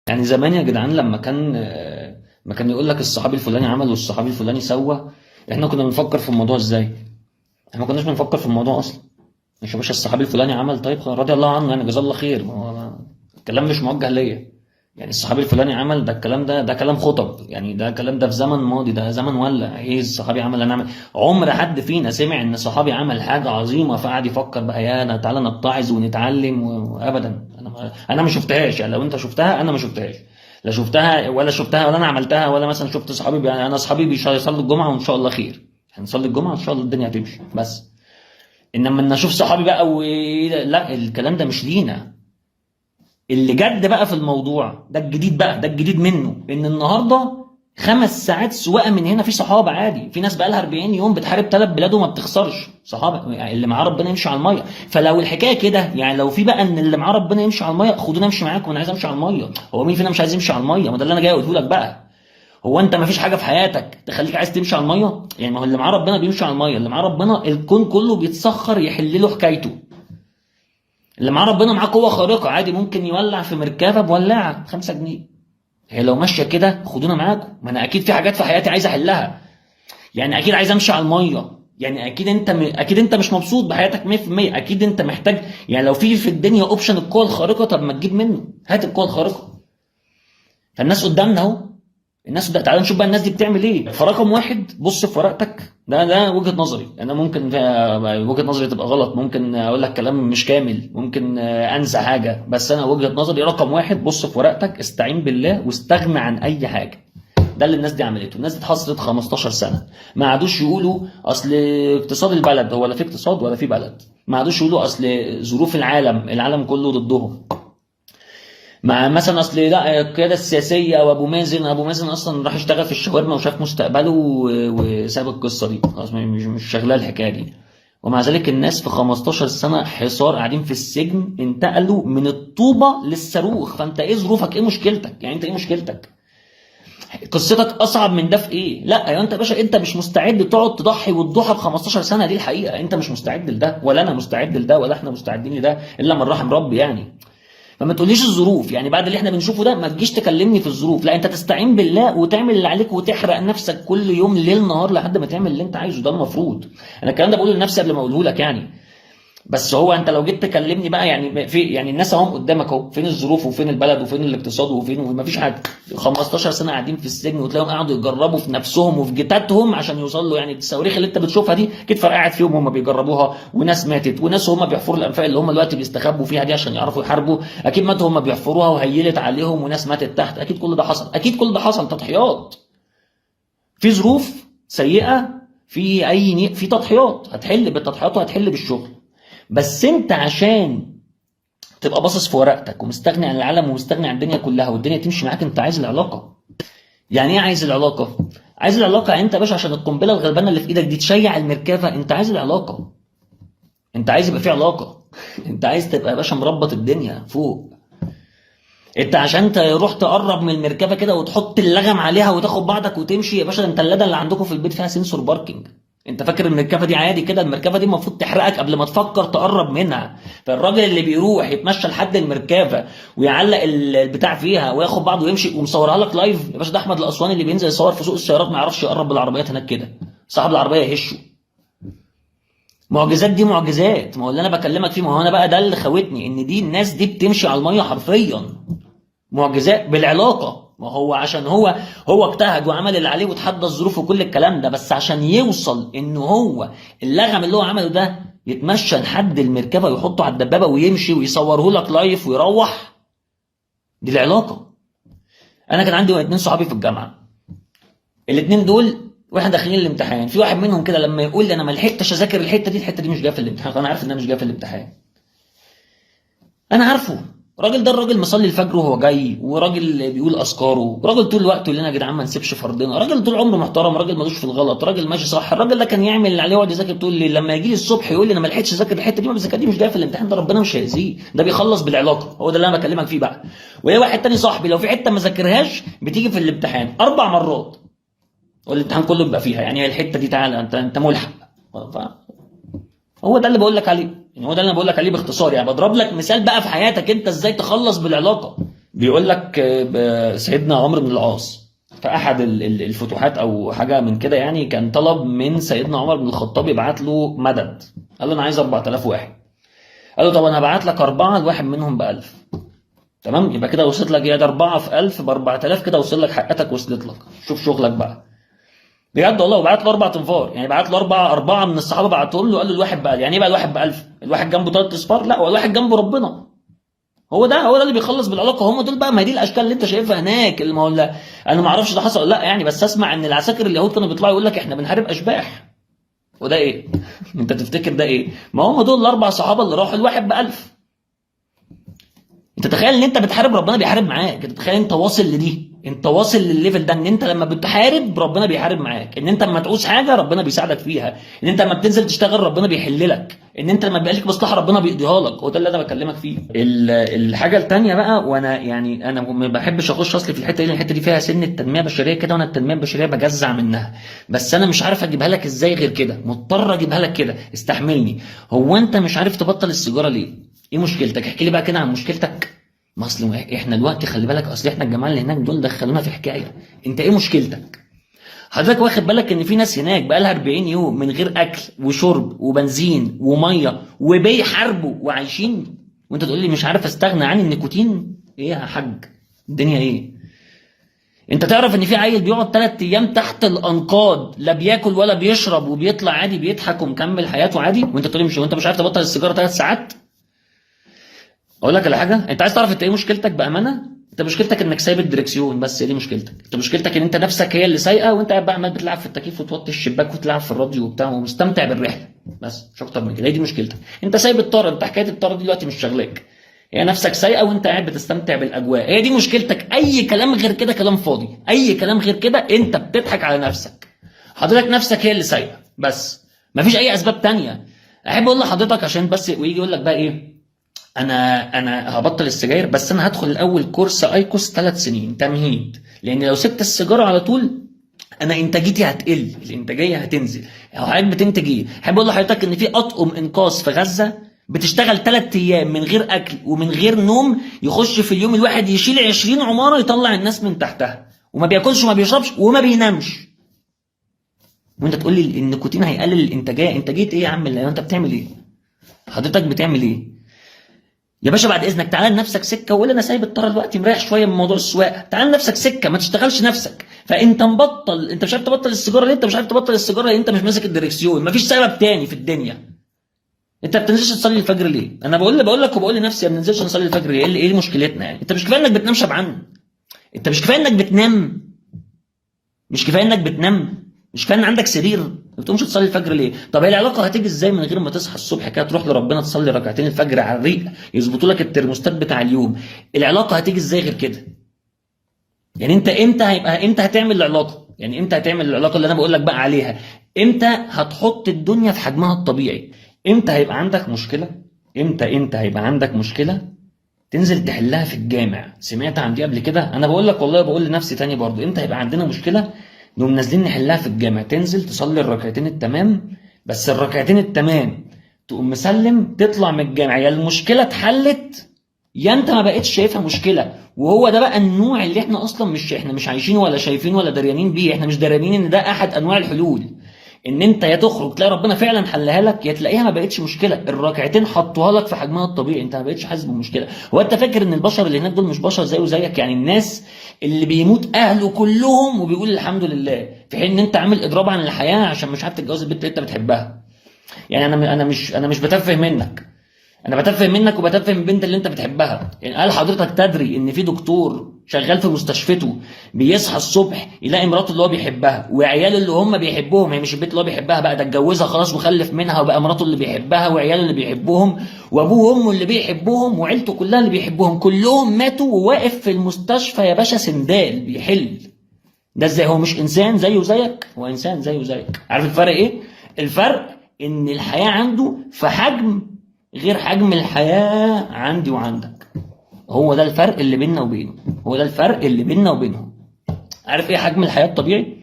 يعني زمان يا جدعان لما كان ما كان يقول لك الصحابي الفلاني عمل والصحابي الفلاني سوى، احنا كنا بنفكر في الموضوع ازاي؟ احنا ما كناش بنفكر في الموضوع اصلا. مش يا باشا الصحابي الفلاني عمل، طيب رضي الله عنه، يعني جزاه الله خير، ما هو الكلام مش موجه ليا. يعني الصحابي الفلاني عمل ده، الكلام ده ده كلام خطب، يعني ده كلام ده في زمن ماضي، ده زمن ولا ايه؟ الصحابي عمل، انا عمل. عمر حد فينا سمع ان صحابي عمل حاجة عظيمة فقعد يفكر بقى يا انا تعالى نتعظ ونتعلم وابدا؟ انا ما شفتهاش. يعني لو انت شفتها انا ما شفتهاش، لا شفتها ولا شفتها ولا انا عملتها، ولا مثلا شفت صحابي يعني انا اصحابي بيصلوا الجمعة وان شاء الله خير، هنصلي الجمعة ان شاء الله الدنيا هتمشي، بس انما ان اشوف صحابي بقى لا الكلام ده مش لينا. اللي جد بقى في الموضوع ده الجديد بقى، ده الجديد منه، ان النهارده 5 ساعات سواقة من هنا في صحابه عادي، في ناس بقى لها 40 يوم بتحارب 3 بلاد وما بتخسرش، صحابه يعني اللي معاه ربنا يمشي على المية. فلو الحكاية كده، يعني لو في بقى ان اللي معاه ربنا يمشي على المية، خدونا امشي معاكم، انا عايز امشي على المية. هو مين فينا مش عايز يمشي على المية؟ ما ده اللي انا جاي اقوله لك بقى. هو انت ما فيش حاجة في حياتك تخليك عايز تمشي على المية؟ يعني ما هو اللي معاه ربنا بيمشي على المية، اللي معاه ربنا الكون كله بيتسخر يحل له حكايته. اللي معاه ربنا معاه قوة خارقة عادي، ممكن يولع في مركبة بولاعه 5 جنيه. هي لو ماشية كده خدونا معاكم، ما انا اكيد في حاجات في حياتي عايز احلها، يعني اكيد عايز امشي على المية، يعني اكيد انت اكيد انت مش مبسوط بحياتك 100%، اكيد انت محتاج، يعني لو في الدنيا option القوة الخارقة، طب ما تجيب منه، هات القوة الخارقة. فالناس قدامنا اهو، الناس ده تعالى نشوف بقى الناس دي بتعمل ايه. فرقم 1، بص في ورقتك، ده وجهة نظري انا، ممكن وجهة نظري تبقى غلط، ممكن اقول لك كلام مش كامل، ممكن انسى حاجة، بس انا وجهة نظري رقم 1، بص في ورقتك، استعين بالله واستغنى عن اي حاجة. ده اللي الناس دي عملته. الناس دي اتحصلت 15 سنة، ما عادوش يقولوا اصل اقتصاد البلد، هو لا في اقتصاد ولا في بلد، ما عادوش يقولوا اصل ظروف العالم، العالم كله ضدهم، مع مثلا اصل لا القيادة السياسية وابو مازن، ابو مازن اصلا راح اشتغل في الشاورما وشاف مستقبله وساب القصة دي خلاص، مش شغالة الحكاية دي. ومع ذلك الناس في 15 سنة حصار قاعدين في السجن، انتقلوا من الطوبه للصاروخ. فانت ايه ظروفك؟ ايه مشكلتك؟ يعني انت ايه مشكلتك؟ قصتك اصعب من ده في ايه؟ لا يا انت يا باشا، انت مش مستعد تقعد تضحي وتضحى ب 15 سنة، دي الحقيقة. انت مش مستعد لده، ولا انا مستعد لده، ولا احنا مستعدين لده، الا من رحم ربي يعني. فما تقوليش الظروف، يعني بعد اللي احنا بنشوفه ده ما تجيش تكلمني في الظروف، لا انت تستعين بالله وتعمل اللي عليك وتحرق نفسك كل يوم ليل نهار لحد ما تعمل اللي انت عايزه. ده المفروض. انا الكلام ده بقوله لنفسي قبل ما اقوله لك يعني، بس هو انت لو جيت تكلمني بقى يعني في، يعني الناس اهم قدامك اهو، فين الظروف وفين البلد وفين الاقتصاد وفين، وما فيش حاجة. 15 سنة قاعدين في السجن، وتلاقيهم قعدوا يجربوا في نفسهم وفي جتاتهم عشان يوصلوا، يعني الصواريخ اللي انت بتشوفها دي اكيد فرقعت فيهم هم بيجربوها، وناس ماتت، وناس هم بيحفروا الانفاق اللي هم دلوقتي بيستخبوا فيها دي عشان يعرفوا يحاربوا، اكيد ماتوا هم بيحفروها وهيلت عليهم، وناس ماتت تحت، اكيد كل ده حصل، اكيد كل ده حصل. تضحيات في ظروف سيئه، في اي في تضحيات، هتحل بالتضحيات وهتحل بالشغل. بس انت عشان تبقى باصص في ورقتك ومستغني عن العالم ومستغني عن الدنيا كلها والدنيا تمشي معاك، انت عايز العلاقة. يعني ايه عايز العلاقة؟ عايز العلاقة يعني انت يا باشا عشان القنبلة الغلبانه اللي في ايدك دي تشيع المركبة، انت عايز العلاقة، انت عايز يبقى في علاقة، انت عايز تبقى يا باشا مربط الدنيا فوق. انت عشان تروح تقرب من المركبة كده وتحط اللغم عليها وتاخد بعضك وتمشي يا باشا، انت اللاده اللي عندكم في البيت فيها sensor parking، انت فاكر المركبة دي عادي كده؟ المركبة دي المفروض تحرقك قبل ما تفكر تقرب منها. فالراجل اللي بيروح يتمشى لحد المركبة ويعلق البتاع فيها وياخد بعضه ويمشي ومصورها لك live يا باشا، ده احمد الاسواني اللي بينزل يصور في سوق السيارات ما يعرفش يقرب بالعربيات هناك كده، صاحب العربية يهشه. معجزات دي معجزات. ما هو اللي انا بكلمك فيه، ما هو انا بقى ده اللي خوتني، ان دي الناس دي بتمشي على المية حرفيا، معجزات بالعلاقة. ما هو عشان هو اجتهد وعمل اللي عليه وتحدى الظروف وكل الكلام ده، بس عشان يوصل ان هو اللغم اللي هو عمله ده يتمشى لحد المركبة ويحطه على الدبابة ويمشي ويصوره لك لايف ويروح، دي العلاقة. انا كان عندي 2 صحابي في الجامعة، الاثنين دول واحنا داخلين الامتحان، في واحد منهم كده لما يقول لي انا ما لحقتش اذاكر الحتة دي، الحتة دي مش جاية في الامتحان، انا عارف انها مش جاية في الامتحان، انا عارفه الراجل ده، الراجل مصلي الفجر وهو جاي، وراجل بيقول اذكاره، راجل طول الوقت يقول لنا يا جدعان ما نسيبش فرضنا، راجل طول عمره محترم، راجل ملوش في الغلط، راجل ماشي صح. الراجل ده كان يعمل اللي عليه ويقعد يذاكر طول الليل، لما يجي لي الصبح يقول لي انا ما لحقتش اذاكر الحتة دي، ما بذاكر دي مش جاية في الامتحان، ده ربنا مش هيأذيه، ده بيخلص بالعلاقة. هو ده اللي انا بكلمك فيه بقى. وهي واحد تاني صاحبي لو في حتة ما ذاكرهاش بتيجي في الامتحان 4 مرات، والامتحان كله بيبقى فيها، يعني الحتة دي تعالى انت ملحق. هو ده اللي بقول لك عليه، يعني هو ده اللي انا بقول لك عليه باختصار. يعني بضرب لك مثال بقى في حياتك انت ازاي تخلص بالعلاقة. بيقول لك سيدنا عمرو بن العاص في احد الفتوحات او حاجة من كده يعني، كان طلب من سيدنا عمر بن الخطاب يبعت له مدد، قال له انا عايز 4000 واحد، قال له طب انا هبعت لك 4، الواحد منهم ب 1000، تمام؟ يبقى كده وصلت لك، يا ده 4 في 1000 ب 4000، كده وصل لك حقتك، وصلت لك، شوف شغلك بقى. بجد والله، وبعت له 4 تنفار، يعني بعت له 4 من الصحابة، بعتهم له قال له الواحد ب 1000. يعني ايه بقى الواحد ب 1000؟ الواحد جنبه 3 اصفار؟ لا، هو الواحد جنبه ربنا. هو ده اللي بيخلص بالعلاقة، هم دول بقى. ما هي دي الاشكال اللي انت شايفها هناك. اللي ما هو لا، انا ما اعرفش ده حصل ولا لا يعني، بس اسمع ان العساكر اليهود كانوا بيطلعوا يقول لك احنا بنحارب اشباح. وده ايه؟ انت تفتكر ده ايه؟ ما هم دول الاربع صحابه اللي راحوا الواحد ب 1000. انت تخيل ان انت بتحارب ربنا بيحارب معاك، انت تخيل انت واصل لدي، انت واصل للل level ده، ان انت لما بتحارب ربنا بيحارب معاك، ان انت لما تعوز حاجة ربنا بيساعدك فيها، ان انت لما بتنزل تشتغل ربنا بيحل لك، ان انت لما بيبقى لك مصلحة ربنا بيقضيها لك. هو ده اللي انا بكلمك فيه. الحاجة الثانية بقى، وانا يعني انا ما بحبش اخش اصلي في الحتة دي، الحتة دي فيها سن التنمية البشرية كده، وانا التنمية البشرية بجزع منها، بس انا مش عارف اجيبها لك ازاي غير كده، مضطر اجيبها لك كده، استحملني. هو انت مش عارف تبطل السيجارة ليه؟ ايه مشكلتك؟ احكي لي بقى كده عن مشكلتك. ما اصل احنا دلوقتي خلي بالك، اصل احنا الجماعة اللي هناك دول دخلونا في حكاية. انت ايه مشكلتك؟ حضرتك واخد بالك ان في ناس هناك بقى لها 40 يوم من غير اكل وشرب وبنزين ومية وبيحاربوا وعايشين، وانت تقول لي مش عارف استغنى عن النيكوتين؟ ايه يا حاج الدنيا ايه؟ انت تعرف ان في عيل بيقعد 3 ايام تحت الانقاض لا بياكل ولا بيشرب وبيطلع عادي بيضحك ومكمل حياته عادي، وانت تقول لي مش، وانت مش عارف تبطل السيجارة 3 ساعات؟ اقول لك على حاجة، انت عايز تعرف انت ايه مشكلتك بامانه؟ انت مشكلتك انك سايب الدركسيون، بس هي دي مشكلتك. انت مشكلتك ان انت نفسك هي اللي سايقه، وانت قاعد بقى عمال بتلعب في التكييف وتوطي الشباك وتلعب في الراديو وبتاع ومستمتع بالرحله، بس مش اكتر من كده. هي دي مشكلتك. انت سايب الطاره، انت حكاية الطاره دي دلوقتي مش شغلاك، هي نفسك سايقه وانت قاعد بتستمتع بالاجواء، هي دي مشكلتك. اي كلام غير كده كلام فاضي، اي كلام غير كده انت بتضحك على نفسك. حضرتك نفسك هي اللي سايقه بس، مفيش اي اسباب تانية. احب اقول لحضرتك عشان بس ويجي يقول لك بقى ايه، انا هبطل السجاير، بس انا هدخل الاول كورس ايكوس 3 سنين تمهيد، لان لو سبت السيجارة على طول انا انتاجيتي هتقل، الانتاجية هتنزل. هو حضرتك بتنتج ايه؟ احب اقول لحضرتك ان في اطقم انقاذ في غزة بتشتغل 3 ايام من غير اكل ومن غير نوم، يخش في اليوم الواحد يشيل 20 عمارة يطلع الناس من تحتها، وما بياكلش وما بيشربش وما بينامش. وانت تقول لي النيكوتين هيقلل الانتاجية؟ انتاجية ايه يا عم؟ انت بتعمل ايه؟ حضرتك بتعمل ايه؟ يا باشا بعد اذنك تعالى لنفسك سكة وقول انا سايب الطاره دلوقتي، مريح شوية من موضوع السواقة، تعالى لنفسك سكة، ما تشتغلش نفسك. فانت مبطل، انت مش عارف تبطل السيجارة ليه؟ انت مش عارف تبطل السيجارة ليه؟ انت مش ماسك الدركسيون، مفيش سبب تاني في الدنيا. انت ما بتنزلش تصلي الفجر ليه؟ انا بقول لك وبقول لنفسي ما بننزلش نصلي الفجر ليه؟ ايه مشكلتنا يعني؟ انت مش كفاية انك بتنام شبعان؟ انت مش كفاية انك بتنام؟ مش كفاية انك بتنام؟ مش كفاية ان عندك سرير؟ ما بتقومش تصلي الفجر ليه؟ طب هي العلاقة هتيجي ازاي من غير ما تصحى الصبح كده تروح لربنا تصلي ركعتين الفجر على الريق يظبطوا لك الترموستات بتاع اليوم؟ العلاقة هتيجي ازاي غير كده؟ يعني انت امتى هيبقى، امتى هتعمل العلاقة؟ يعني امتى هتعمل العلاقة اللي انا بقول لك بقى عليها؟ امتى هتحط الدنيا في حجمها الطبيعي؟ امتى هيبقى عندك مشكلة؟ امتى هيبقى عندك مشكلة تنزل تحلها في الجامع؟ سمعت عن دي قبل كده؟ انا بقول لك والله بقول لنفسي تاني برضو، امتى هيبقى عندنا مشكلة نقوم نازلين نحلها في الجامع؟ تنزل تصلي الركعتين التمام، بس الركعتين التمام تقوم مسلم تطلع من الجامع، يا المشكلة اتحلت يا انت ما بقتش شايفها مشكلة. وهو ده بقى النوع اللي احنا اصلا مش عايشينه ولا شايفينه ولا دريانين بيه. احنا مش دريانين ان ده احد انواع الحلول، ان انت يا تخرج تلاقي ربنا فعلا حلها لك، يا تلاقيها ما بقتش مشكلة، الركعتين حطوها لك في حجمها الطبيعي، انت ما بقتش حاسس بالمشكلة. هو انت فاكر ان البشر اللي هناك دول مش بشر زيه زيك؟ يعني الناس اللي بيموت اهله كلهم وبيقول الحمد لله، في حين ان انت عامل اضراب عن الحياة عشان مش عارف تتجوز البنت اللي انت بتحبها. يعني انا مش بتفه منك، انا بتفه منك وبتفه من البنت اللي انت بتحبها. يعني هل حضرتك تدري ان في دكتور شغال في مستشفته بيصحى الصبح يلاقي مراته اللي هو بيحبها وعياله اللي هم بيحبوهم، هي مش البنت اللي هو بيحبها بقى، ده اتجوزها خلاص وخلف منها وبقى مراته اللي بيحبها وعياله اللي بيحبوهم وابوه وامه اللي بيحبوهم وعيلته كلها اللي بيحبوهم، كلهم ماتوا وواقف في المستشفى يا باشا سندال بيحل. ده ازاي؟ هو مش انسان زيه زيك؟ هو انسان زيه زيك. عارف الفرق ايه؟ الفرق ان الحياة عنده في حجم غير حجم الحياة عندي وعندك. هو ده الفرق اللي بيننا وبينه، هو ده الفرق اللي بيننا وبينهم. عارف ايه حجم الحياة الطبيعي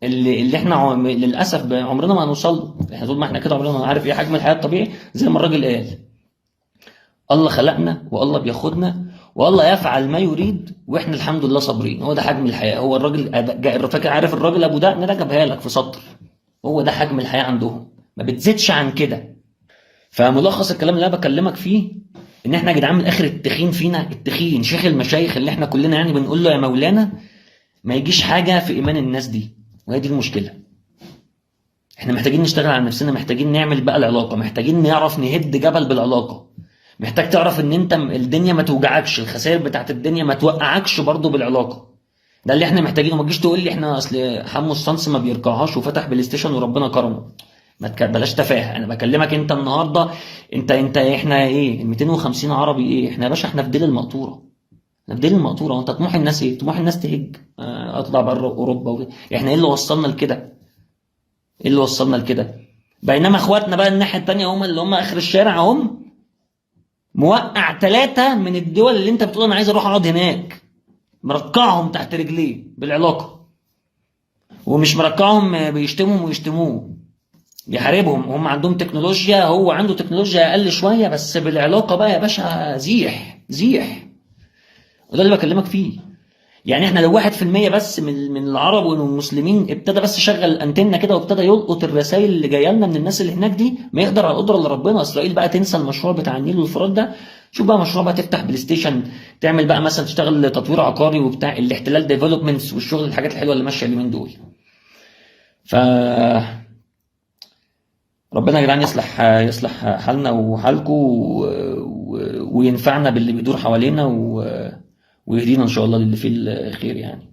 اللي احنا للأسف عمرنا ما هنوصل له؟ احنا طول ما احنا كده عمرنا ما عارف ايه حجم الحياة الطبيعي. زي ما الراجل قال، الله خلقنا والله بياخدنا والله يفعل ما يريد، واحنا الحمد لله صابرين. هو ده حجم الحياة. هو الراجل فاكر، عارف الراجل ابو دقن ده جابها لك في سطر. هو ده حجم الحياة عندهم، ما بتزيدش عن كده. فملخص الكلام اللي انا بكلمك فيه ان احنا يا جدعان من الاخر التخين فينا، التخين شيخ المشايخ اللي احنا كلنا يعني بنقول له يا مولانا، ما يجيش حاجة في ايمان الناس دي، وهي دي المشكلة. احنا محتاجين نشتغل على نفسنا، محتاجين نعمل بقى العلاقة، محتاجين نعرف نهد جبل بالعلاقة. محتاج تعرف ان انت الدنيا ما توجعكش، الخسائر بتاعت الدنيا ما توقعكش برضو بالعلاقة. ده اللي احنا محتاجينه. ما تجيش تقول لي احنا اصل حمو الصنص ما بيركعهاش وفتح بلاي ستيشن وربنا كرمه. ما بلاش تفاهه. انا بكلمك انت النهارده، انت احنا ايه 250 عربي ايه؟ احنا يا باشا احنا في ديل المقطوره، احنا في ديل المقطوره. وانت طموح الناس ايه؟ طموح الناس تهج، اطلع بره اوروبا احنا ايه اللي وصلنا لكده؟ ايه اللي وصلنا لكده؟ بينما اخواتنا بقى الناحية التانية هم اللي هم اخر الشارع، هم موقع 3 من الدول اللي انت بتقول انا عايز اروح اقعد هناك، مرقعهم تحت رجليه بالعلاقة، ومش مرقعهم بيشتمهم ويشتموه، بيحاربهم. هم عندهم تكنولوجيا، هو عنده تكنولوجيا اقل شوية، بس بالعلاقة بقى يا باشا زيح زيح. وده اللي بكلمك فيه. يعني احنا لو 1% بس من العرب والمسلمين ابتدى بس شغل الانتنه كده وابتدى يلقط الرسائل اللي جاية لنا من الناس اللي هناك دي، ما يقدر على القدرة اللي ربنا. اسرائيل بقى تنسى المشروع بتاع النيل والفرات ده، شوف بقى مشروع بقى تفتح بلاي ستيشن، تعمل بقى مثلا تشتغل تطوير عقاري وبتاع الاحتلال developments والشغل، الحاجات الحلوة اللي ماشية اليومين دول. ف ربنا يا جدعان يصلح حالنا وحالكم وينفعنا باللي بيدور حوالينا ويهدينا ان شاء الله للي فيه الخير يعني.